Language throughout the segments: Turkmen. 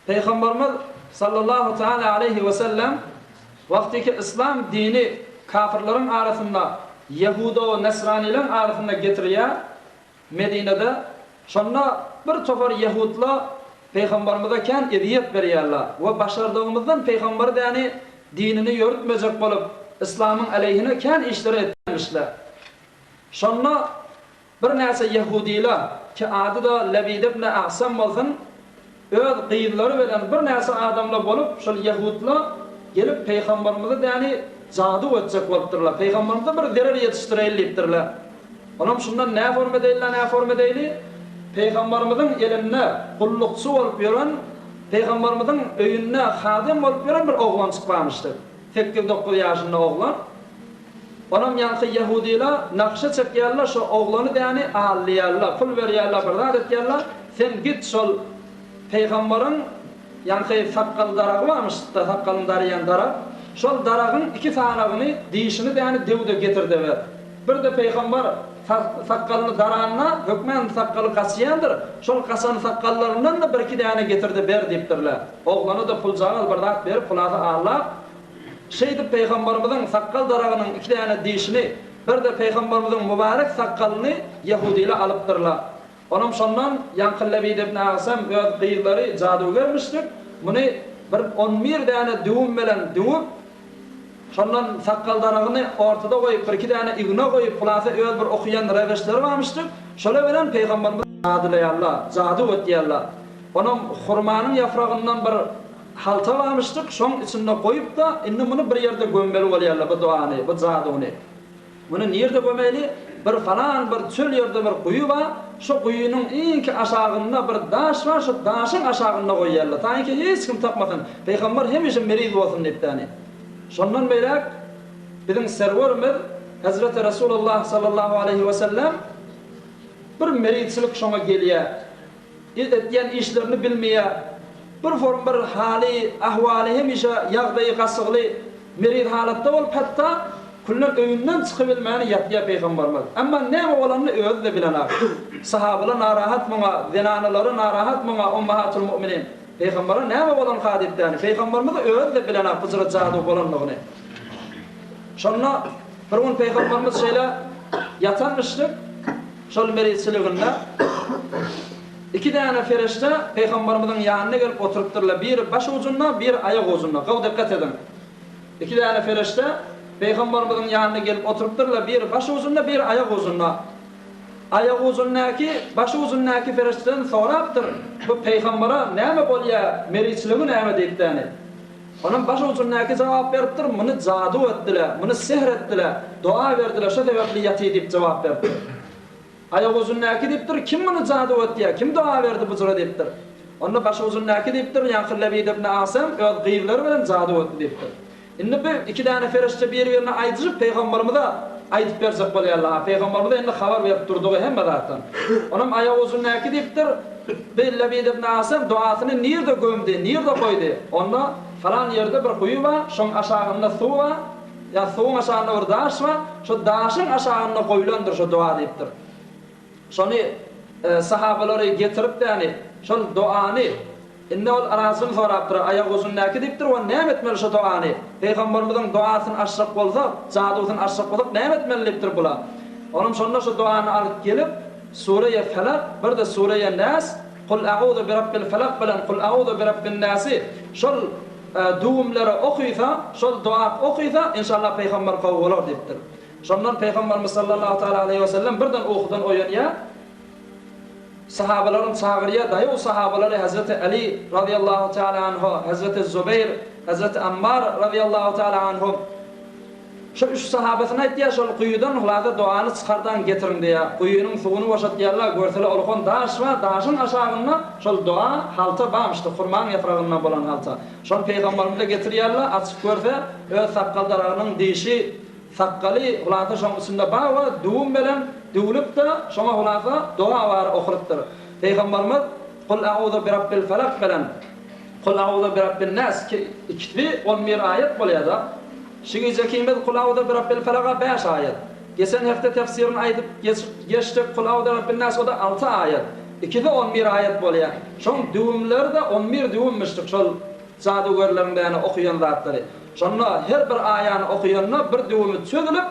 Pygamberimiz sallallahu taala aleýhi we sellem wagtyky yslam dini kafirleriň arasynda ýehuda we nesranylaryň arasynda getirýär Medinede şonda bir topar ýehudlar Pygamberimize kän ezýet berýärler we başardygymyzdan Pygamberi däni dinini ýörütmejek bolup yslamyň aleýhine kän işleri etýärmişler. Şonda Birnäçe ýehudylar, ki ady-da Lebid ibn Agsam bolsun, öz gyzlary bilen birnäçe adamlar bolup, şol ýehudlar gelip Pygamberimize däni jaduw etjek bolupdyrlar. Pygamberimize bir zerer ýetişdireýli diýipdirler. Olam şundan nä form edeýli-la nä form edeýli, Pygamberimiziň elinde gullukçy bolup ýören, Pygamberimiziň öýünde hadym bolup ýören bir oglanjyk barmyşdyr. Sekiz-dokuz ýaşynda oglan. Onam ýaňky ýehudylar nakşa çekýärler şo oglany däni aldyýarlar pul berýärler bir zat etýärler sen git şol peýgambaryň ýaňky sakgal daragy barmyşda sakgalyny daraýan darak şol daragyň iki sanagyny dişini däni döwde getirde ber birde peýgambar sakgalyny daranda hökmän sakgaly gaçýandyr şol gaçan sakgallaryndan-da birki däne getirde ber diýipdirler oglana-da puljagaz bir zat berip hulasa allap Şeýdip Pygambarymyzyň sakgal daragynyň iki däne dişini, bir-de Pygambarymyzyň mübärek sakgalyny ýehudylar alypdyrlar. Onam şondan ýaňky Lebid ibn Agsam öz gyzlary jadugermişdik, muny bir on bir däne düwüm bilen düwüp, şondan sakgal daragyny ortada goýup, birki däne igna goýup, hulasa öz bir okaýan reweşleri barmyşdyk, şolar bilen Pygambarymyzy jadylaýarlar, jaduw etýärler. Onam hurmanyň ýafragyndan bir Halta barmyşdyk, şoň içinde goýup-da, indi muny bir ýerde gömmeli bolýarlar bu duany, bu jaduny. Muny nirde gömeli? Bir falan bir çöl ýerde bir guýy bar, şo guýynyň iňki aşagynda bir daş bar, şo daşyň aşagynda goýýarlar. Taýynki hiç kim tapmasyn, pygamber hemişe meriz bolsun diýip-däni. Şondan beýläk biziň serwerimiz Hezreti Resulullah sallallahu aleýhi wesellem bir merizçilik şoňa gelýär. Edýän işlerini bilmeýär. Bir form bir haly, ahwaly hemişe ýagdaýy gasygly, meriz halatda bolup hatda küllen öýünden çykybilmäni ýatýar Pygamberimiz. Emma näme bolanyny özi-de bilenak. Sahabalar narahat muňa, zenanalary narahat muňa Ummahatul mu'minin. Pygambere näme bolanka diýip däni. Pygamberimiz özi-de bilenak bu jyra jadu bolanlygyny. Şonda bir gün Pygamberimiz şeýle ýatanmyşdyk. Şol merizçiliginde iki däne perişde Pygamberimiziň ýanyna gelip oturypdyrlar. Biri baş ujunda, biri aýak ujunda. Gowy dikgat ediň. Iki däne perişde Pygamberimiziň ýanyna gelip oturypdyrlar. Biri baş ujunda, biri aýak ujunda. Aýak ujundaky baş ujundaky perişdeden sorapdyr, Bu pygambere näme bolýar, merizçiligi näme diýipdäni. Onuň baş ujundaky jogap beripdir, Muny jadu etdiler, muny sehr etdiler, doga berdiler, şo sebäpli ýatyr diýip jogap beripdir. Aýak ujundaky diýipdir, Kim muny jadu etýär, kim doga berdi bu jyra diýipdir. Onda baş ujundaky diýipdir, ýaňky Lebid ibn Asam öz gyzlary bilen jadu etdi diýipdir. Indi bu iki däne perişde bir-birine aýdyşyp pygamberimize aýdyp berjek bolýarlar. Pygamberimize indi habar berip durdugy hemme zatdan. Onam aýagujundäki diýipdir, Bi Lebid ibn Asam duasyny nirde gömdi, nirde goýdy? Onda falan ýerde bir guýy bar, şoň aşagynda suw bar, ýa suwuň aşagynda bir daş bar, şo daşyň aşagynda goýlandyr şo dua diýipdir. Şony sahabalary getirip däni, şol doany, indi ol razyny sorapdyr, aýagujundäki diýipdir, we näme etmeli şo doany? Pygamberimiziň doasyny açjak bolsak, jadusyny açjak bolsak näme etmeli diýipdir bula. Olam şonda şo doany alyp gelip, Sureýe Felak, bir-de Sureýe Näs, Kul a'uzu birabbil felak bilen Kul a'uzu birabbin näsi şol düwümleri okysa, şol doak okysa, inşallah pygamber gowy bolar diýipdir. Şondan Pygamberimiz sallallahu taala aleýhi we sellem birden ukudan oýanýar. Sahabalaryny çagyrýar, daýaw sahabalary Hezreti Ali razyýallahu taala anhu, Hezreti Zubeýr, Hezreti Ammar razyýallahu taala anhum. Şo üç sahabasyna aýtýar, şol guýudan hulasa dogany çykardan getiriň diýýär. Guýynyň suwuny boşatýarlar, görseler ulkan daş bar, daşyň aşagynda şol doga halta barmyşdy, hurmaň ýapragyndan bolan halta. Şony Pygamberimize getirýärler, açyp görse, öz sakgal daragynyň dişi Sakgaly hulasa şoň içinde bar we düwüm bilen düwlüpdir, şoňa hulasa doga bary okulypdyr. Pygamberimiz Kul a'uzu birabbil felak bilen Kul a'uzu birabbin nas ki ikisi on bir aýat bolýada. Şu gijekimiz Kul a'uzu birabbil felaga bäş aýat. Geçen hepde tefsirini aýdyp geçdik Kul a'uzu birabbin nas o-da alty aýat. Ikisi on bir aýat bolýar. Şoň düwümleri-de on bir düwümmişdik şol jadygärleriň däne okaýan zatlary. Şonda her bir aýany okaýanda bir düwümi çözülip,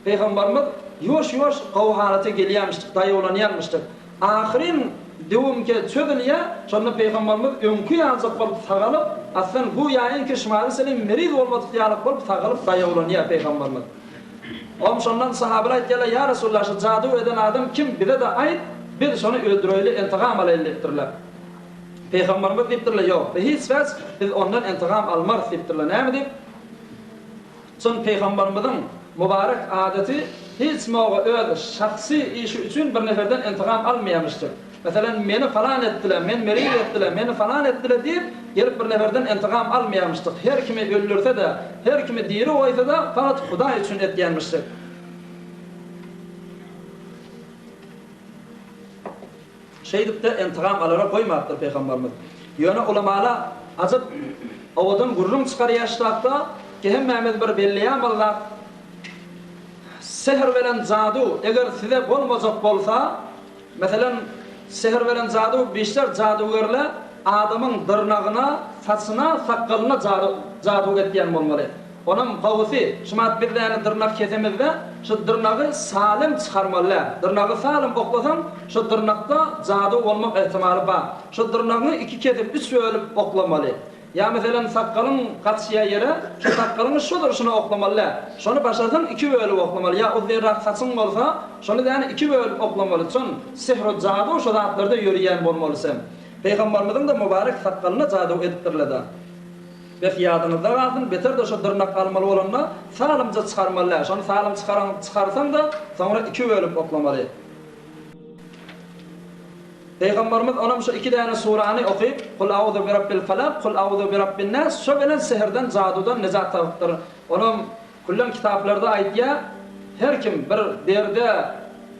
Pygambarymyz ýuwaş-ýuwaş gowy halata gelýärmişdik, daýawlanýarmyşdyk. Ahyryn düwümke çözülýär, şonda Pygambarymyz öňki ýaljak bolup sagalyp, aslan güýäinki şymali selim meriz bolmadyk ýalyk bolup sagalyp daýawlanýar Pygambarymyz. Om şondan sahabalar aýtýarlar, Ýa Resulallah, şu jaduw eden adam kim, bize-de aýt, biz şony öldüreýli, entigam alaýly diýipdirler. Pygambarymyz diýipdirler, Ýok, hiç wagt biz ondan entigam almarys diýipdirler. Näme diýip? Çyn pygambarymyzyň mübarek adaty hiç moga öz şahsy işi üçin bir neferden intigam almaýamyşdyr. Meselem, meni falan etdiler, men meriz etdiler, meni falan etdiler diýip, gelip bir neferden intigam almaýamyşdyk. Her kimi öldürse-de, her kimi diri goýsa-da, fakat Hudaý üçin etýänmişdik. Şeýdip-de entigam alara goýmapdyr pygambarymyz. Ýöne ulamala ajap owadan gürrüň çykarýar ştatda ki hemmämiz bir belleýän bir zat sehr bilen jadu eger size bolmajak bolsa meselem sehr bilen jadu bişler jadugerle adamyň dyrnagyna saçyna sakgalyna jadu etýän bolmaly. Onam gowusy, şumat biz däne dyrnak kesemizde, şu dyrnagy salym çykarmaly däl. Dyrnagy salym oklasaň, şu dyrnakda jadu bolmak ähtimaly bar. Şu dyrnagyňy iki kesip, üç bölüp oklamaly. Ýa meselem sakgalyň gaçýa ýere, şu sakgalyňy şu durşuna oklamaly däl. Şony başarsaň iki bölüp oklamaly. Ýa uzynrak saçyň bolsa, şony däne iki bölüp oklamaly. Çün sihru jadu şu zatlarda ýörýän bolmaly sen. Pygambarymyzyň-da mübarek sakgalyna jadu edipdirler-de. Bes ýadyňyzda galsyn, beter-de şo dyrnak almaly bolanda salymja çykarmaly däl. Şony salym çykaran çykarsaň-da, soňra iki bölüp oklamaly. Pygamberimiz onam şo iki däne surany okyp, Kul auzu birabbil falak, Kul auzu birabbin nas, şo bilen sihirden, jadudan nejat tapypdyr. Onam Küllen kitaplarda aýdýar, her kim bir derde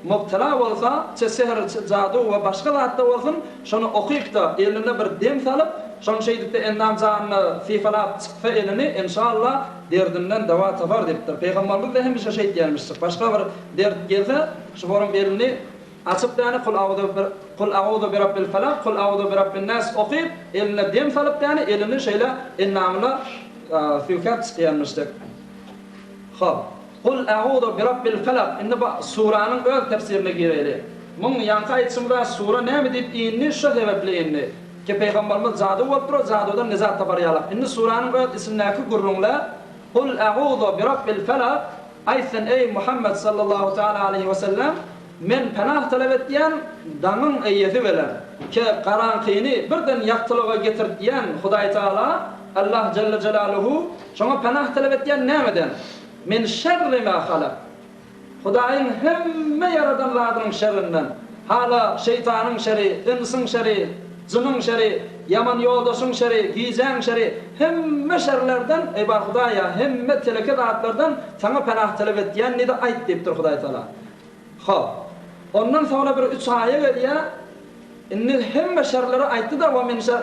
mubtela bolsa, çe sehr, çe jadu we başga zatda bolsun, şony okyp-da, eline bir dem salyp, şony şeýdip-de endam-janyna sypalap çyksa elini, enşalla, derdinden dawa tapar diýipdir. Pygamberimiz-de hemişe şeýtýärmişjik. Başga bir dert gelse, şu forum elini açyp däne Kul auzu Kul auzu birabbil falak, Kul auzu birabbin nas okyp, eline dem salyp däne elini şeýle endamyna Süýkäp çykýanmyşdyk. Hop. Kul a'uzu birabbil felak. Indi bu suranyň öz tefsirine gireýli. Muň ýaňky aýdyşymyza sura näme diýip indi, şo sebäpli indi. Ki pygamberimiz jadu bolupdyr, o jadudan nejat tapar ýalak. Indi suranyň öz içindäki gürrüňle Kul a'uzu birabbil felak, Aýt sen eý Muhammet sallallahu taala aleýhi we sellem, Men penah talap etýän daňyň eýesi bilen, ke garaňkyny birden ýagtylyga getirtýän Hudaý Taala, Allah jelle jelaluhu, şoňa penah talap etýän nämeden? Min şerri ma halak. Hudaýyň hemme ýaradan zadynyň şerrinden. Hala şeýtanyň şeri, ynsyň şeri, jynyň şeri, ýaman ýoldaşyň şeri, gijäň şeri, hemme şerlerden, eý bar Hudaýa, hemme teleke zatlardan saňa penah talap etýän diýdi aýt diýipdir Hudaý Taala. Hop. Ondan soňra bir üç aýa gelýär. Indi hemme şerleri aýtdy-da, we min şer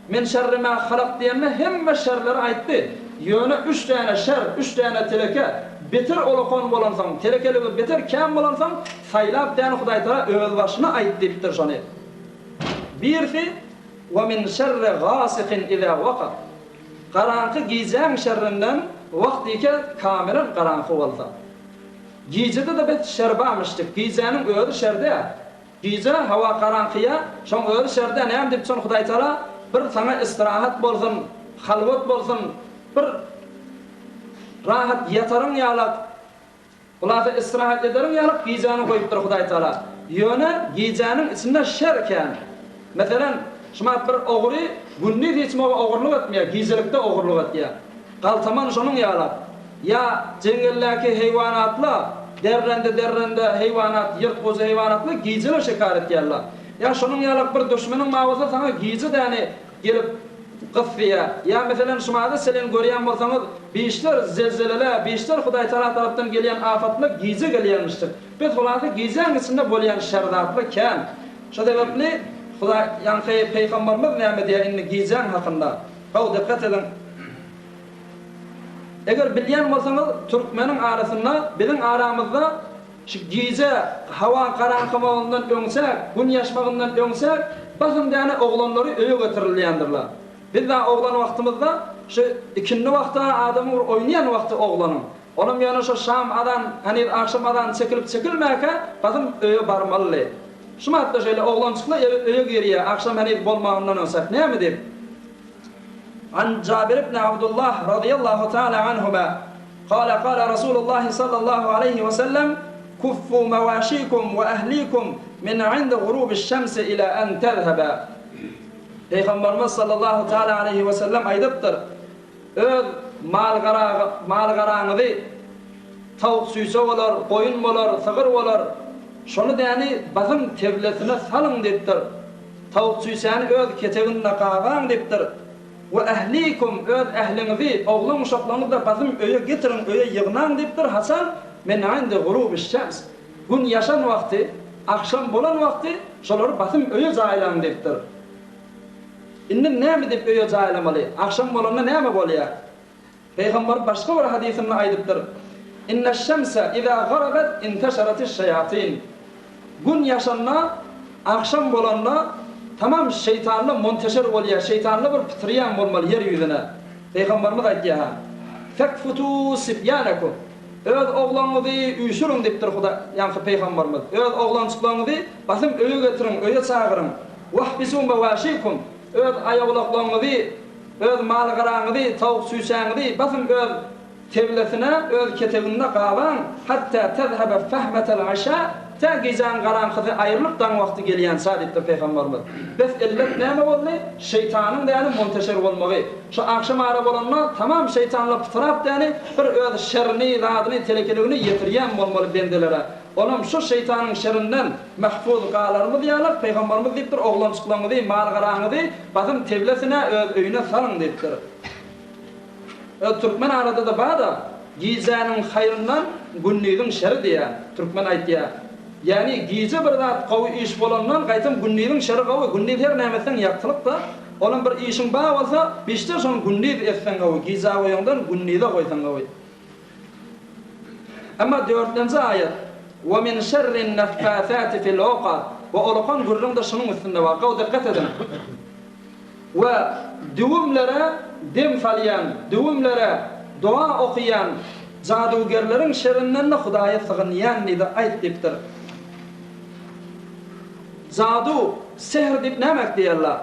min şerri ma halak diýende hemme şerleri aýtdy. Ýöne üç däne şer, üç däne teleke beter olakan bolansoň, telekeligi beter kän bolansoň, saýlap däne Hudaýtagala özbaşyna aýt diýipdir şony. Birisi, we min şerri gasikin iza wakab. Garaňky gijäň şerrinden wagtyke kamilen garaňky bolsa. Gijede-de biz şerbamyşdyk. Gijäniň özi şer-dä. Gije, hawa garaňkyýa, şoň özi şer-dä. Näme diýip şony Hudaýtagala bir saňa istirahat bolsun, halwat bolsun, bir rahat ýataryň ýalak, hulasa istirahat ederiň ýalak gijäni goýupdyr Hudaýtagala. Ýöne gijäniň içinde şer kän. Meselem, şumat bir ogry gündiz hiç moga ogurlyk etmeýär, gijelikde ogurlyk etýär. Galtaman şonuň ýalak. Ýa jeňňeldäki heýwanatla, derrende-derrende heýwanat, ýyrtgujy heýwanatla gijele şikar etýärler. Ýa şonuň ýalak bir duşmanyň bar bolsa saňa gije däni gelip gysýa. Ýa meselem şumada selen görýän bolsaňyz bişler zelzelele, bişler Hudaýtagala tarapdan gelýän afatlar gije gelýänmişdir. Biz hulasa gijäň içinde bolýan şer zatlar kän. Şo sebäpli Hudaý ýaňky peýgambarymyz näme diýýär indi gijäň hakynda. Gowy dykgat ediň. Eger bilýän bolsaňyz türkmeniň arasynda biziň aramyzda. Şu gije hawa garaňkamagyndan öňçäk, gün ýaşmagyndan öňçäk basym däne oglanlary öýe getirilýändirler. Biz dagy oglan wagtymyzda şu ikindi wagty adamyň bir oýnaýan wagty oglanyň. Olam ýöne şo şam azan, heniz agşam azany çekilip-çekilmäkä basym öýe barmalydy. Şu matda şeýle oglanjyklar öýe girýär, agşam heniz bolmagyndan öňçäk. Näme diýip? An Jabir ibn Abdullah razyýallahu taala anhuma, kala kala Rasulullahi sallallahu aleýhi we sellem, Kuffu mewaşikum we ehlikum min indi gurubiş şemsi ila en tezhebe. Pygamberimiz sallallahu taala aleýhi we sellem aýdypdyr, Öz mal-garaňyzy, tawuk süýse bolar, goýun bolar, sygyr bolar, şony däni basym teblesine salyň diýipdir. Tawuk süýsäni öz keteginde gabaň diýipdir. We ehlikum, öz ähliňizi, oglan-uşaklaryňyzy-da basym öýe getiriň, öýe ýygnaň diýipdir, haçan? Min indi gurubiş-şems, Gün ýaşan wagty, agşam bolan wagty şolary basym öýe jaýlaň diýipdir. Indi näme diýip öýe jaýlamaly? Agşam bolanda näme bolýar? Pygamber başga bir hadysynda aýdypdyr, Inneş-şemse izâ garabet inteşeretiş-şeýatyn. Gün ýaşanda, agşam bolanda tamam şeýtanlar munteşer bolýar, şeýtanlar bir pytyrýan bolmaly ýer ýüzüne. Pygamberimiz aýdýar, Fekfutû sibýanekum. Öz ogluňyzy üýşüriň diýipdir Huda, ýaňky pygamberimiz. Öz oglanjyklaryňyzy basym öýe getiriň, öýe çagyryň. Wahbisû mewaşikum, öz aýagulaklaryňyzy, öz mal-garaňyzy, towuk-çüýşäňizi basym öz teblesine, öz keteginde gabaň, hattä tezhebe fehmetel işa, tä gijäň garaňkysy aýrylyp daň wagty gelýänçä diýipdir Pygamberimiz. Bes elbet näme boldy? Şeýtanyň däni munteşer bolmagy. Şu agşam ara bolanda tamam şeýtanlar pytyrap däni bir öz şerini, zadyny, telekeligini ýetirýän bolmaly bendelere. Olam şu şeýtanyň şerinden mahfuz galarymyz ýalak Pygamberimiz diýipdir, Oglanjyklaryňyzy, mal-garaňyzy basym teblesine, öz öýüne salyň diýipdir. Öz türkmen arada-da bar-da, Gijäniň haýryndan gündiziň şeri diýýär, türkmen aýtýar. Ýagny gije bir zat gowy iş bolandan gaýtam gündiziň şeri gowy, gündiz her näme etseň ýagtylyk-da, olam bir işiň bar bolsa, bişde şony gündiz etseň gowy, gijä goýaňdan gündize goýsaň gowy. Emma dörtlenji aýat, We min şerrin neffâsâti fil ukad, we olakan gürrüň-de şunuň üstünde bar. Gowy dykgat ediň. We düwümlere dem salýan, düwümlere doga okaýan jadugerleriň şerinden-de Hudaýa sygynýan diýdi, aýt diýipdir. Jadu, sehr diýip näme diýerler?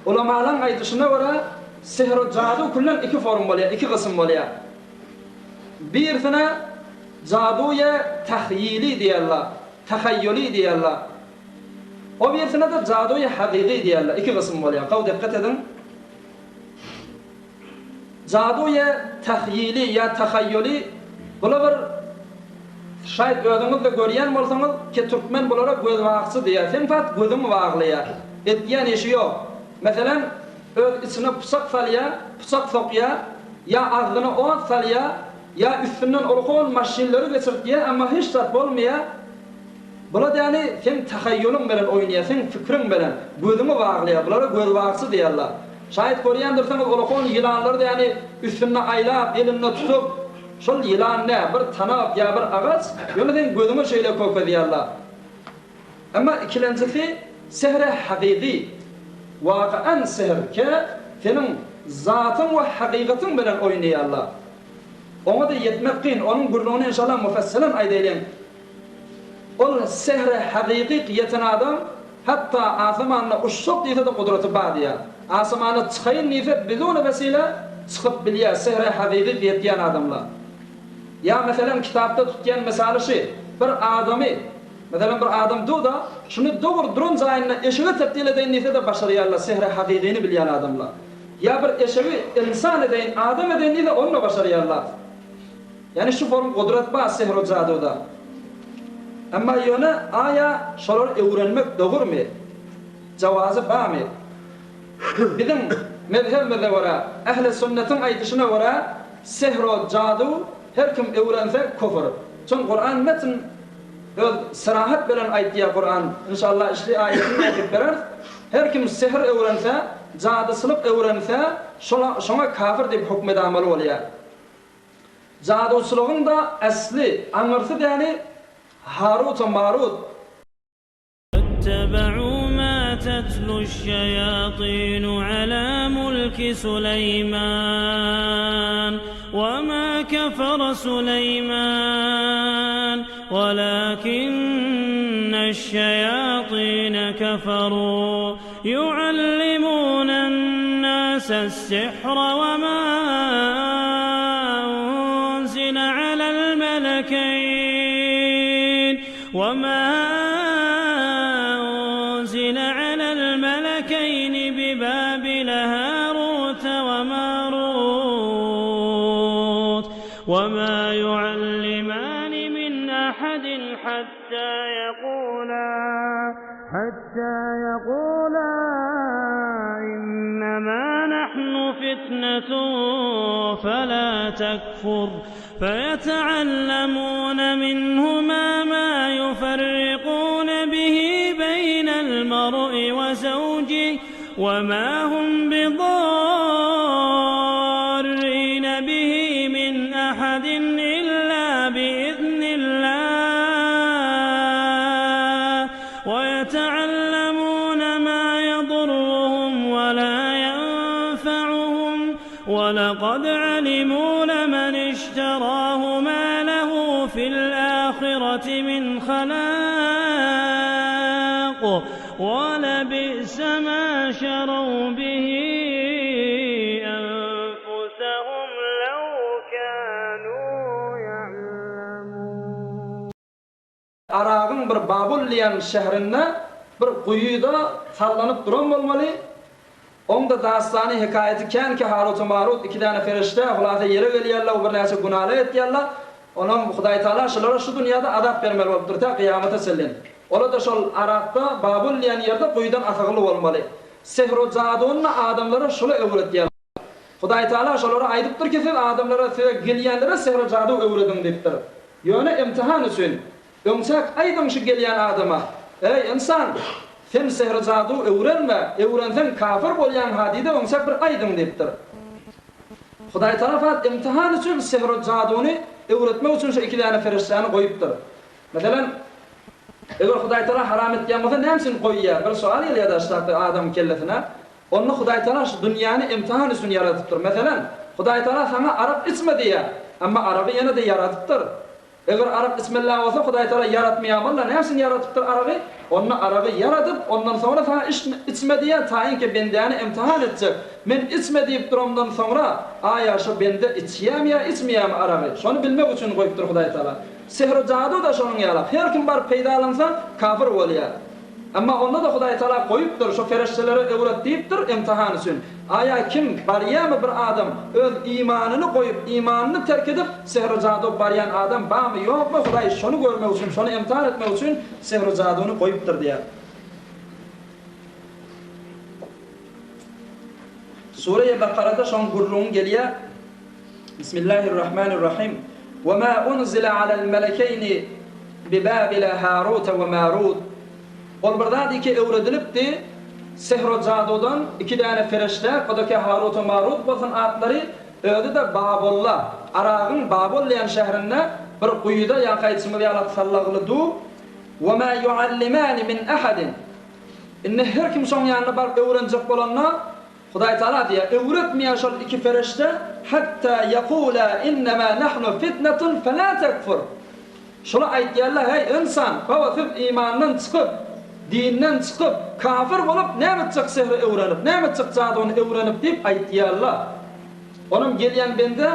Ulamalaň aýdyşyna görä, sehr-u jadu küllen iki form bolýar, iki gysym bolýar. Birisine jaduýe tahýili diýerler, tahaýýuly diýerler. O birisine-de jaduýe hakyky diýerler. Iki gysym bolýar. Gowy dikgat ediň. Jaduýe tahýili ýa tahaýýuly bula bir şaýt özüňiz-de görýän bolsaňyz ki türkmen bulara gözbagçy diýýär. Seň pat gözüňi baglaýar. Etýän işi ýok. Meselem, öz içine pyçak salýar, pyçak sokýar, ýa agzyna ot salýar, ýa üstünden ulkan maşynlary geçirtýär, emma hiç zat bolmaýar. Bular ýagny seň tahaýýulyň bilen oýnaýar, seň pikriň bilen, gözüňi baglaýar. Bulara gözbagçy diýýärler. Şaýat görýändirsiňiz ulkan ýylanlary ýagny üstünde aýlap, elinde tutup, şol ýylan nä, bir tanap ýa bir agaç, ýöne seň gözüňe şeýle kökezýärler. Emma ikilenjisi sehre hakyky, wakaan sehr, ke seniň zatyň we hakykatyň bilen oýnaýarlar. Oňa-da ýetmek kyn, onuň gürrüňini enşallah mufesselen aýdaýlyň. Ol sehre hakyky ýeten adam hatda asamanda uçjak diýse-de gudraty bar diýýär. Asamana çykaýyn diýse biduni wesile çykyp bilýär sehre hakyky ýetýän adamlar. Ýa meselem kitapda tutýan mysaly şy, bir adamy, meselem bir adam dur-da, şuny dogry duran jaýynda eşege tebdil edeýin diýse-de başarýarlar sehre hakykyny bilýän adamlar. Ýa bir eşegi ynsan edeýin, adam edeýin diýse ony-da başarýarlar. Ýagny şu form gudrat bar sehru jaduda. Emma ýöne aýa şolary öwrenmek dogurmy? Jawazy barmy? Biziň mezhebimize görä, ähli sünnetiň aýdyşyna görä sehru jadu her kim öwrense kufr. Çün Kuran metn öz syrahat bilen aýtýar Kuran inşallah işli aýatyny okyp bereris. Her kim sehr öwrense, jadyçylyk öwrense şoňa kafir diýip hukm edamaly bolýar. Jaduçylygyň-da äsli, aňyrsy däli Harut-u Marut. واتبعوا ما تتلو الشياطين على ملك سليمان وما كفر سليمان ولكن الشياطين كفروا يعلمون الناس السحر وما أنزل على الملكين وما أنزل على الملكين ببابل هاروت وماروت وما يعلمان من أحد حتى يقولا حتى يقولا إنما نحن فتنة فلا تكفر فيتعلمون منهما ما يفرقون به بين المرء وزوجه وما هم بضارين به من أحد إلا بإذن الله ويتعلمون ما يضرهم ولا ينفعهم ولقد علموا لمن اشتراه ما له في الآخرة من خلاق ولبئس ما شروا به أنفسهم لو كانوا يعلمون. Yragyň bir Babul diýen şäherinde bir guýyda sallanyp duran bolmaly. Oň-da dastany, hekaýaty kän ki Harut we Marut iki däne perişde, hulasa ýere gelýärler we birnäçe günalar etýärler. Onam Hudaýtagala şulara şu dünýäde azap bermeli bolupdyr tä kyýamata çenli. Ola-da şol Yrakda Babul diýen ýerde guýydan asygly bolmaly. Sehru-jaduny adamlara şula öwretýärler. Hudaýtagala şolara aýdypdyr ki siz adamlara size gelýänlere sehru-jadu öwrediň diýipdir. Ýöne imtihan üçin, öňçäk aýdyň şu gelýän adama, Eý, ynsan! Sen sehr-jadu öwrenme, öwrenseň kafir bolýaň-ha diý-de öňçäk bir aýdyň diýipdir. Hudaý tarapa imtihan üçin sehr-jaduny öwretmek üçin şu iki däne perişdäni goýupdyr. Meselem, eger Hudaý Tagala haram etýän bolsa näme üçin goýýar? Bir sowal gelýär daşdaky adamyň kellesine. Onda Hudaýtagala şu dünýäni imtihan üçin ýaradypdyr. Meselem, Hudaýtagala saňa arak içme diýýär. Emma aragy ýene-de ýaradypdyr. Eger arak içmeli bolsa, Hudaýtagala ýaratmaýamyl-da, näme üçin ýaradypdyr aragy? Onda aragy ýaradyp, ondan soňra saňa içme diýýär, taýynki bendäni imtihan etjek. Men içme diýip duramdan soňra, aýa şu bende içýämi ýa içmeýämi aragy? Şony bilmek üçin goýupdyr Hudaýtagala. Sehr-u-jadu-da şonuň ýalak. Her kim baryp peýdalansa, kafir bolýar. Emma onda-da Hudaý Tagala goýupdyr, şo perişdelere öwret diýipdir, imtihan üçin. Aýa kim, barýamy bir adam, öz imanyny goýup, imanyny terk edip, sehr-u-jadu barýan adam bamy, ýokmy, Hudaý şony görmek üçin, şony imtihan etmek üçin sehr-u-jaduny goýupdyr diýýär. Sure-i Bakarada şoň gürrüňi gelýär. Bismillahirrahmanirrahim. Ve ma unzile alel melekeyni bi Babile Harute we Marut. Ol bir zat iki öwredilipdi, sehr-u jadudan iki däne fereşde, o-da Harut we Marut bolsun atlary, özi-de Babulla, Yragyň Babul diýen şäherinde bir guýuda ýaňky aýdyşymyz ýaly sallagly du. Ve ma yuallimani min ahadin. Indi her kim şoň ýanyna baryp öwrenjek bolanda, Hudaý Tagala diýýär, Öwretmeýär şol iki perişde, Hatta ýekula innema nahnu fitnetun fela tekfur. Şuny aýtýarlar, Heý, ynsan, hawa, siz imandan çykyp, dinden çykyp, kafir bolup, näme etjek sehri öwrenip, näme etjek jadyny öwrenip diýip aýtýarlar. Onam gelýän bende,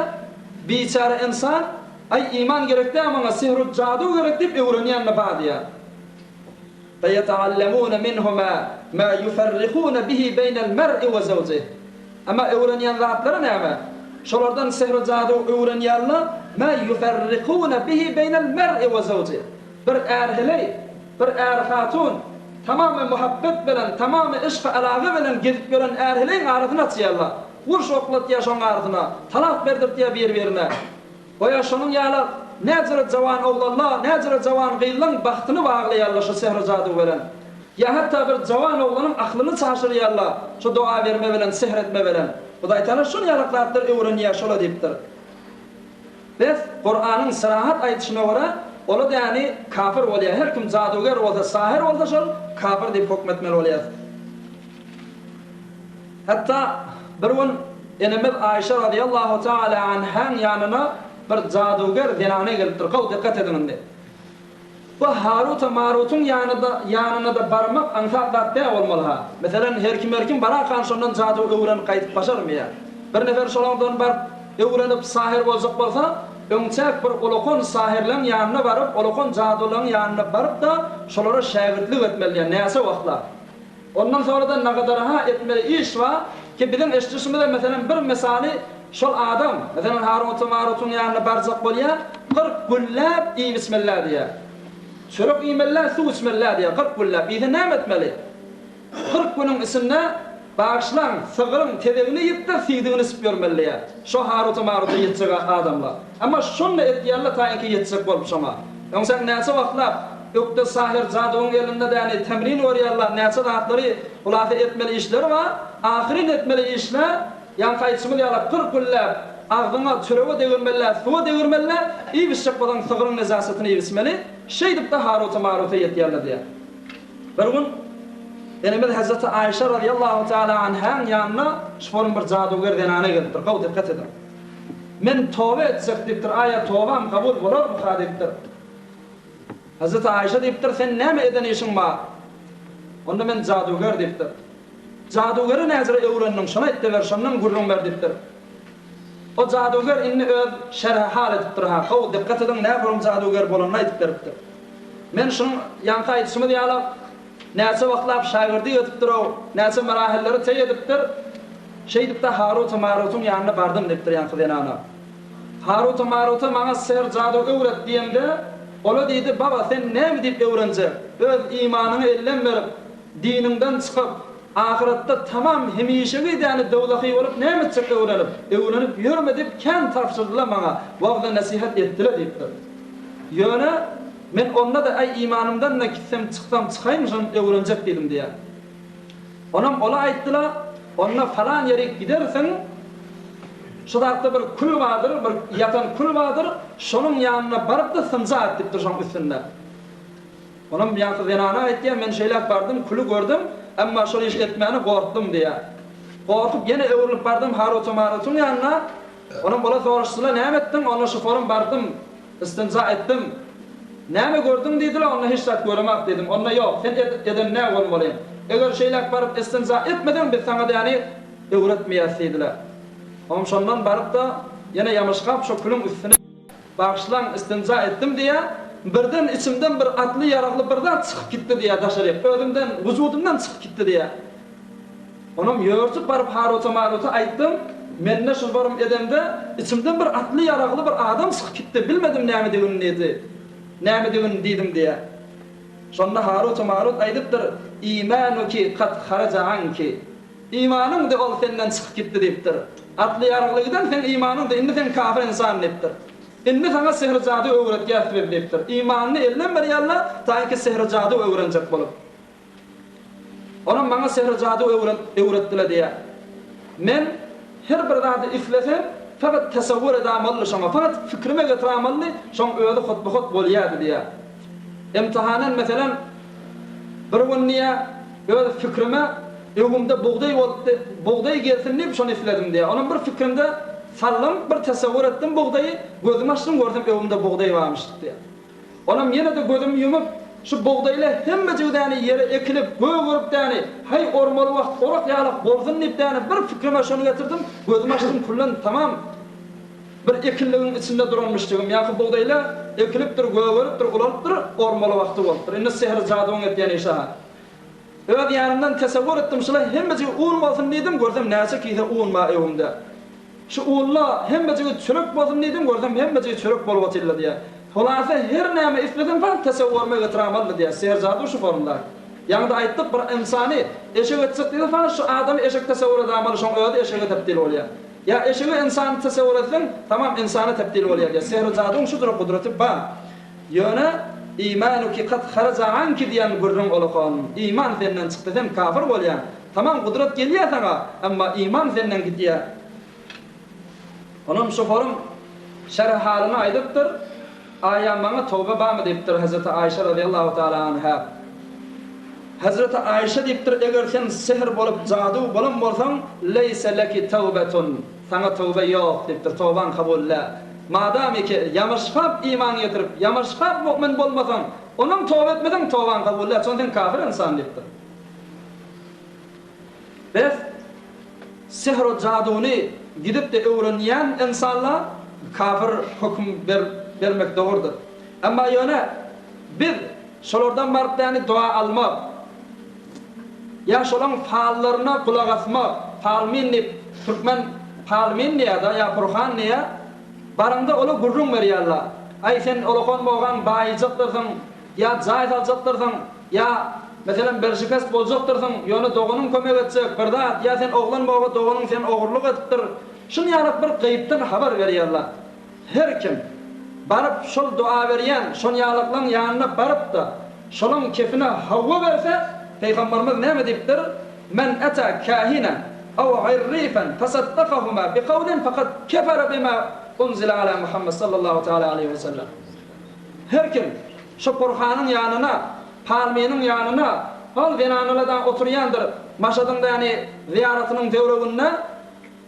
biçäre ynsan, Aý, iman gerek däl maňa, sehru jadu gerek diýip öwrenýän-de bar diýýär. Feýeteallemune minhuma ma ýuferrihune bihi beýnel mer'i we zewjih. Emma öwrenýän zatlary näme? Şolardan sehr-jadu öwrenýärler, ma ýuferrihune bihi beýnel mer'i we zewjih. Bir är-heleý, bir är-hatun tamamy muhabbet bilen, tamamy yşk-alaga bilen gezip ýören är-heleýiň arasyny açýarlar. Uruş oklatýar şoň arasyna, talak berdirtýär bir-birine. Goýa şonuň ýaly näjüre jawan oglanlar, näjüre jawan gyzlaň bagtyny baglaýarlar şu sehr-jadu bilen. Ýa hatda bir jawan oglanyň aklyny çaşyrýarlar şu doga berme bilen, sehr etme bilen. Hudaýtagala şol ýalak zatlary öwrenýär şola diýipdir. Bes, Kuranyň syrahat aýdyşyna görä, ola däni kafir bolýar. Her kim jaduger bolsa, sahyr bolsa şol kafir diýip höküm etmeli bolýar. Hatda bir gün enemiz Aýşa razyýallahu taala anhaň ýanyna bir jaduger zenana gelipdir. Gowy dikkat ediň indi. Bu Haruta-Marutyň ýanyda ýanyna-da barmak aňsat zat däl bolmaly-ha. Meselem, her kim-her kim barakan şondan jadu öwrenip gaýdyp başarmaýar. Bir nefer şolaňdan baryp öwrenip sahyr boljak bolsa, öňçäk bir ulakan sahyrlaň ýanyna baryp, ulakan jadulaň ýanyna baryp-da, şolara şägirtlik etmeli diýýär, näçe wagtlap. Ondan soňra-da nagadaraha etmeli iş bar, ki biziň eşidişimize meselem bir mysaly şol adam, meselem Haruta-Marutyň ýanyna barjak bolýar, 40 günläp iýip-içmeli-dä diýýär. Çörek iýmeli-dä, suw içmeli-dä diýýär, 40 günläp. Iýse näme etmeli? 40 günüň içinde, bagyşlaň, sygryň tezegini iýip-de, siýdigini içip ýörmeli diýýär. Şo Haruta-Maruta ýetjek adamlar. Emma şonda etýärler taýynky ýetjek bolup şoňa. Öňçäk näçe wagtlap ökde sahyr jaduwyň elinde däni temrin görýärler, näçe zatlary hulasa etmeli işleri bar, ahyryn etmeli işler, ýaňky aýdyşymyz ýaly 40 günläp agzyňa çörege degirmeli, suwa degirmeli, iýip-içjek bolsaň sygryň nejasatyny iýip-içmeli, şeýdip-de Haruta-Maruta ýetýärler diýýär. Bir gün enemiz Hezreti Aýşa razyýallahu taala anhaň ýanyna şuforyň bir jaduger zenany gelipdir, gowy dikgat ediň. Men toba etjek diýipdir, aýa tobam kabul bolarmyka diýipdir. Hezreti Aýşa diýipdir, sen näme eden işiň bar? Onda men jaduger diýipdir. Jadugeri näzire öwrendiň, şony aýtda ber, şondan gürrüň ber diýipdir. O jaduger indi öz şerhi hal edipdir ha, gowy dykgat ediň nähili jaduger bolanyny aýdyp beripdir. Men şunuň ýaňky aýdyşymyz ýaly Näçe wagtlap şägirdik edipdir-ow, näçe marahylleri teý edipdir. Şeýdip-de Haruta-Marutyň ýanyna bardym diýipdir ýaňky zenana. Haruta-Maruta maňa sehr-jadu öwret diýemde, ol-a diýdi, Baba, sen näme diýip öwrenjek? Öz imanyňy elden berip, diniňden çykyp, ahyretde tamam hemişegi däni dowzahy bolup näme etjek öwrenip? Öwrenip ýörme diýip kän tabşyrdylar maňa, wagzy-nesihat etdiler diýipdir. Ýöne. Men onda-da äý imanymdan-da gitsem çyksam çykaýyn şony öwrenjek diýdim diýýär. Onam ola aýtdyla, onda falan ýerik gidersiň, şu zatda bir kül bardyr, bir ýatan kül bardyr, şonuň ýanyna baryp-da synja et diýipdir şoň üstünde. Onam ýaňky zenana aýtýar, men şeýläk bardym, küli gördüm, emma şol işi etmäne gorkdum diýýär. Gorkup ýene öwrülip bardym Haruta-Marutyň ýanyna, onam ola soraşdylar, näme etdiň, onda şuforym bardym, Istinja etdim. Näme gördüň diýdiler, onda hiç zat göremak diýdim. Onda ýok, sen eden nä bolmaly? Eger şeýläk baryp istinja etmeseň biz saňa däni öwretmeýäs diýdiler. Oňam şondan baryp-da ýene ýamyşgap şo külüň üstüne bagyşlaň istinja etdim diýýär. Birden içimden bir atly ýaragly bir zat çykyp gitdi diýýär daşaryk. Özümden, wujudymdan çykyp gitdi diýýär. Onam ýörtüp baryp Haruta-Maruta aýtdym, Mende şu barym edemde, içimden bir atly-ýaragly bir adam çykyp gitdi, bilmedim nämedigini diýdi. Nämedigini diýdim diýýär. Şonda Haruta-Marut aýdypdyr, Imanuki kad haraja anki. Imanyň-da ol senden çykyp gitdi diýipdir. Atly-ýaragly giden seň imanyň-da indi sen kafir ynsan diýipdir. Indi saňa sehr-jadu öwretýäs biz diýipdir. Imanyny elden berýärler, taýynki sehr-jadu öwrenjek bolup. Onam maňa sehr-jadu öwretdile diýýär. Men her bir zady islesem, fakat tesewwür edamally şoňa, fakat fikrime getiramaly, şoň özi hutba-hut bolýardy diýýär. Imtihanen meselem, bir gün diýýär, öz fikrime öňümde bugdaý bolupdy, bugdaý gelsin diýip şony isledim diýýär. Onam bir fikrimde saldym, bir tesewwür etdim bugdaýy, gözümi açdym görsem öňümde bugdaý barmyş diýýär. Onam ýene-de gözümi ýumup, şu bugdaýla hemmejigi däni ýere ekilip, gögerip däni, haý, ormaly wagt orak ýalak bolsun diýip däni bir pikrime şony getirdim, gözümi açdym küllen tamam bir ekinligiň içinde duranmyşdygym, ýaňky bugdaýla ekilipdir, gögeripdir, ulalypdyr, ormaly wagty bolupdyr. Indi sehr-jaduwyň etýän işi-ha. Öz ýanymdan tesewwür etdim, şula hemmejigi un bolsun diýdim, görsem näçe kise un bar öwümde. Şu unla hemmejigi çörek bolsun diýdim, görsem hemmejigi çörek bolup otyrlar diýýär. Hulasa her näme isleseň bar tesewwürime getiramaly diýýär. Serjadu şu formda. Ýaňyda aýtdyk bir ynsany eşek etjek diýse faqat şu adamy eşek tesewwür edamaly şoň özi eşege tebdil bolýar. Ýa eşege ynsany tesewwür etseň tamam ynsana tebdil bolýar diýýär. Serjaduň şudur gudraty bar. Ýöne imanuki kad haraja anki diýen gürrüň olakan. Iman senden çykdy sen kafir bolýaň. Tamam gudrat gelýär saňa, emma iman senden gidýär. Onam şofaryň. Şerh halyny aýdypdyr, Aýa maňa toba barmy diýipdir Hezreti Aýşa razyýallahu taala anha. Hezreti Aýşa diýipdir, Eger sen sehr bolup jadu bolan bolsaň, leýse leki tawbetun, saňa toba ýok diýipdir, tobaň kabul däl. Madamiki ýamaşgap iman getirip, ýamaşgap mu'min bolmasaň, onam toba etmeseň tobaň kabul däl, şonda sen kafir ynsan diýipdir. Bes, sehr-u jaduny gidip-de öwrenýän ynsanlar kafir höküm bermek dogrudyr. Emma ýöne biz şolardan baryp däni doga almak, ýa şolaň fallaryna gulak asmak, falmin diýip, türkmen falmin diýýär-de, ýa purhan diýýär, baryňda ola gürrüň berýärler. Aý sen olakan-bogan baýyjakdyrsyň, Ýa jaý saljakdyrsyň, ýa, meselem, berşikest boljakdyrsyň, ýöne doganyň kömek etjek, bir zat, ýa sen oglan boga doganyň seni ogurlyk edipdir. Şun ýalak bir gaýypdan habar berýärler. Her kim, baryp şol dua berýän şon ýalaklaň ýanyna baryp-da, şolaň kepine hawa berse, Pygamberimiz näme diýipdir, Men eta kahinen aw irrifen fesaddakahuma bikawlin fekad kefere bima unzile ala Muhammed sallallahu teala aleýhi we sellem. Her kim şo purhanyň ýanyna, palmynyň ýanyna, hol zenanalar-da oturýandyr, Maşadyň däni zyýaratynyň töwereginde,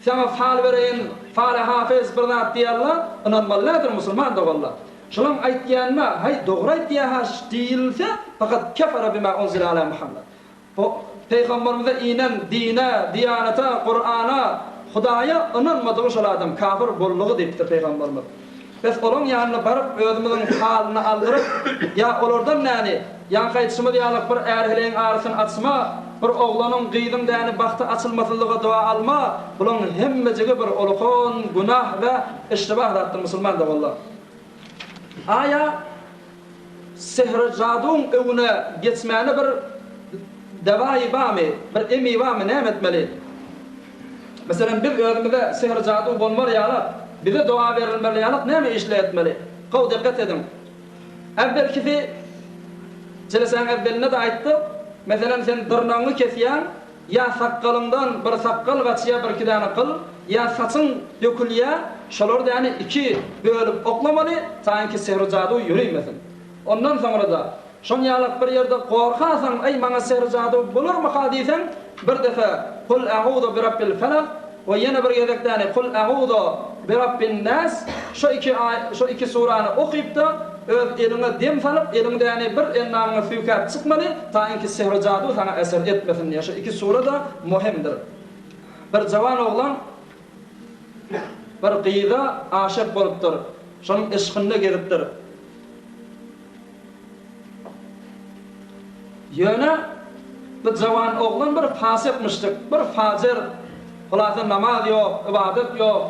saňa fal bereýin, faly hafyz bir zat diýerler, ynanmaly däldir musulman doganlar. Şolaň aýtýanyna, haý, dogry aýtýa-ha diýilse, fakat kefere bima unzile ala Muhammed. Bu Pygamberimize inen dine, diýanata, Kurana, Hudaýa ynanmadygy şol adam kafir boldugy diýipdir Pygamberimiz. Bes olaň ýanyna baryp özümiziň halyny aldyryp ýa olardan näni, ýaňky aýdyşymyz ýalyk bir är-heleýiň arasyny açma, bir oglanyň, gyzyň däni bagty açylmasynlyga doga alma, bulaň hemmejigi bir ulukan günah we iştibah zatdyr musulman doganlar. Aýa Sehr-jaduň öňüne geçmäne bir dawaýy barmy, bir emi barmy, näme etmeli? Meselem, biz özümize sehr-jadu bolmar ýalak, bize doga berilmeli ýalak näme işle etmeli? Gowy dikgat ediň. Äwwelkisi, jelesäň äwwelinde-de aýtdyk, meselem, sen dyrnagyňy kesýäň, Ýa sakgalyňdan bir sakgal gaçýa birki däne gyl, ýa saçyň dökülýä, şolar däni iki bölüp oklamaly, taýynki sehr-jadu ýörimesin. Ondan soňra-da, şon ýalak bir ýerde gorkasaň, aý maňa sehr-jadu bolarmyka diýseň, bir depe Kul a'uzu birabbil felak we ýene bir gezek däni Kul a'uzu birabbin nas şo iki aý şo iki surany okyp-da, Öz eliňe dem salyp, eliň däni bir endamyňa süýkäp çykmaly, taýynki sehr-jadu saňa eser etmesin diýýär. Şu iki sura-da möhümdir. Bir jawan oglan bir gyza aşyk bolupdyr. Şonuň yşkynda gezipdir. Ýöne bu jawan oglan bir fasykmyşdyk, bir fajyr. Hulasa namaz ýok, ybadat ýok.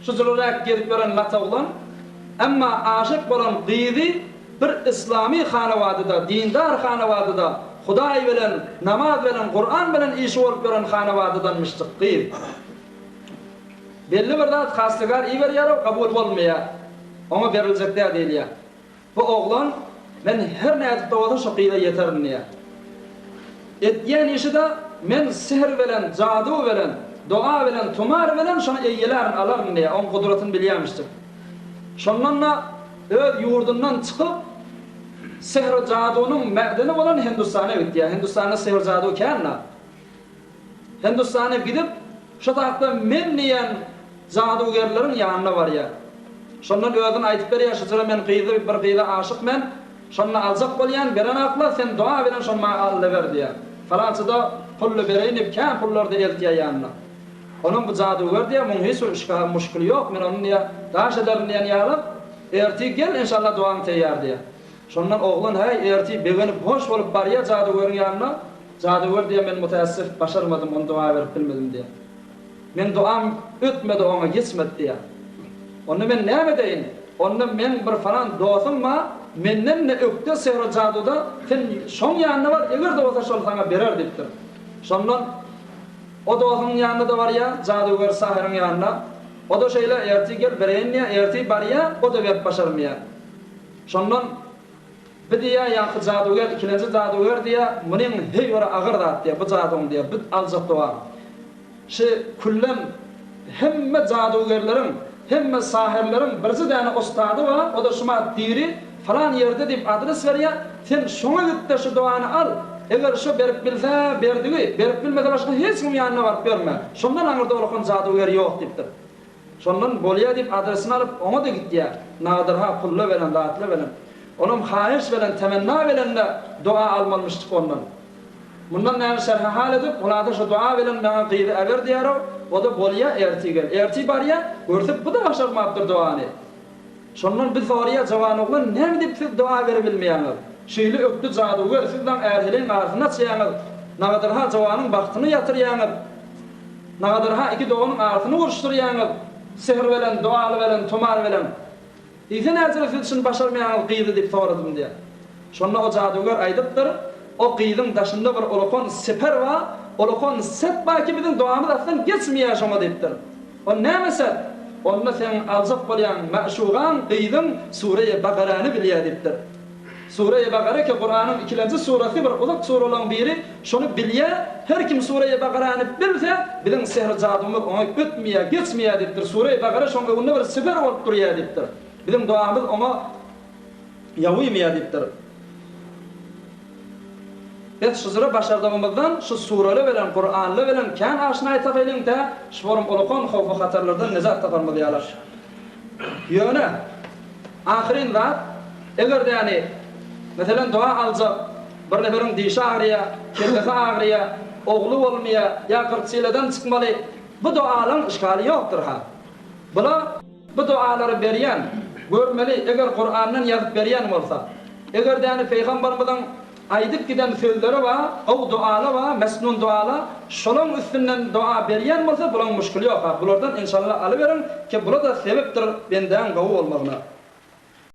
Şu jylyräk gezip ýören lat oglan, emma aşyk bolan gyzy bir yslamy hanawadyda, dindar hanawadyda, Hudaý bilen, namaz bilen, Kuran bilen işi bolup ýören hanawadydanmyşdyk gyz. Belli bir zat hastygar iberýär-ow, kabul bolmaýar. Oňa beriljek däl diýilýär. Bu oglan, Men her nädip-de bolsa şu gyza ýeterin diýýär. Edýän işi-de, Men sehr bilen, jadu bilen, doga bilen, tumar bilen şony eýelärin, alaryn diýýär. Oň gudratyny bilýärmişdik. Şondan-da öz ýurdundan çykyp, sehr-jadunyň mädeni bolan Hindistana gitýär. Hindistanda sehr-jadu kän-dä. Hindistana gidip, şo zatda men diýen jadugerleriň ýanyna barýar. Şondan özüni aýdyp berýär, Şujura men gyzy, bir gyza aşyk men, şony aljak bolýan, berenaklar, sen doga bilen şony maňa alyber diýýär. Falançyda pully bereýin diýip, kän pullary-da eltýär ýanyna. Onuň bu jaduger diýýär, muň hiç bir işga muşkili ýok, men ony diýýär, daş ederin diýen ýaly, ertir gel, enşalla dogaň teýýar diýýär. Şondan oglan häý, ertir begenip, hoş bolup barýar jadugeriň ýanyna, Jadygör diýýär, men mütäessif, başarmadym, ony doga berip bilmedim diýýär. Meň dogam ötmedi oňa, geçmedi diýýär. Onda men näme edeýin? Onda meň bir falan dosum bar, menden-de ökde sehr-u-jaduda, sen şoň ýanyna bar, eger-de bolsa şol saňa berer diýipdir. Şondan o dosunyň ýanyna-da barýar, jadygör sahyryň ýanyna. O-da şeýle, ertir gel, bereýin diýýär, ertir barýar, o-da berip başarmaýar. Şondan Bi diýýär, ýaňky jaduger, ikilenji jaduger diýýär, munyň heý bir agyr zat diýýär, bu jaduň diýýär, bu aljak dogaň. Şi küllem hemme jadugerleriň, Hemme sahyrlaryň birje däne ustady bar, o-da şumat diri, falan ýerde diýip adres berýär, sen şoňa git-de şu dogany al, eger şo berip bilse, berdigi, berip bilmese başga hiç kimiň ýanyna baryp ýörme, şondan aňyrda olakan jadygär ýok diýipdir. Şondan bolýa diýip adresini alyp, oňa-da gitýär, nagadyrha pulla belen, zatla belen. Olam haýyş belen, temenna belen-de doga almalymyşdyk ondan. Mundan näme şerhi hal edip, hulasa şu doga bilen maňa gyzy äber diýärow, o-da bolýa ertir gel. Ertir barýa, görse bu-da başarmapdyr dogany. Şondan biz soraýa jawan oglan näme diýip siz doga beribilmeýäňiz? Şeýle ökde jadygör siz daň är-heleýiň arasyny açýaňyz, nagadyrha jawanyň bagtyny ýatyrýaňyz, nagadyrha iki doganyň arasyny uruşdyrýaňyz, sihr bilen, dogaly bilen, tumar bilen. Diýse näçe siz şuny başarmaýaňyz gyzy diýip soradym diýýär. Şonda o jadygör aýdypdyr, O gyzyň daşynda bir ulakan siper bar, ulakan set bar ki biziň dogamyz aslan geçmeýär şoňa diýipdir. O näme set? Onda seň aljak bolýan mäşugaň, gyzyň Sureýe Bagarany bilýär diýipdir. Sureýe Bagara ki Kuranyň ikilenji surasy bir uzak suralaryň biri, şony bilýär, her kim Sureýe Bagarany bilse, biziň sehr-jadymyz oňa ötmeýär, geçmeýär diýipdir. Sureýe Bagara şoň öňünde bir siper bolup durýar diýipdir. Biziň dogamyz oňa ýawymaýar diýipdir. Biz şujura başardygymyzdan şu surele bilen, Kuranly bilen kän aşnaý tapaýlyň tä şu forum ulakan howpy-hatarlardan nejat taparmyz ýaly. Ýöne, ahyryn zat, eger-de ýany, meselem, doga aljak bir neferiň dişi agyrýar, kellesi agyrýar, ogly bolmaýar ýa gyrçyleden çykmaly, bu dogalaryň yşgaly ýokdur-ha. Bula bu dogalary berýän, görmeli, eger Kurandan ýazyp berýän bolsa. Eger-de ýany Pygambarymyzyň Aýdyp giden sözleri bar, gowy doala bar, mesnun doala, şolaň üstünden doa berýän bolsa bulaň muşkili ýok ha, bulardan enşalla alyberiň ki bula-da sebepdir bendäň gowy bolmagyna.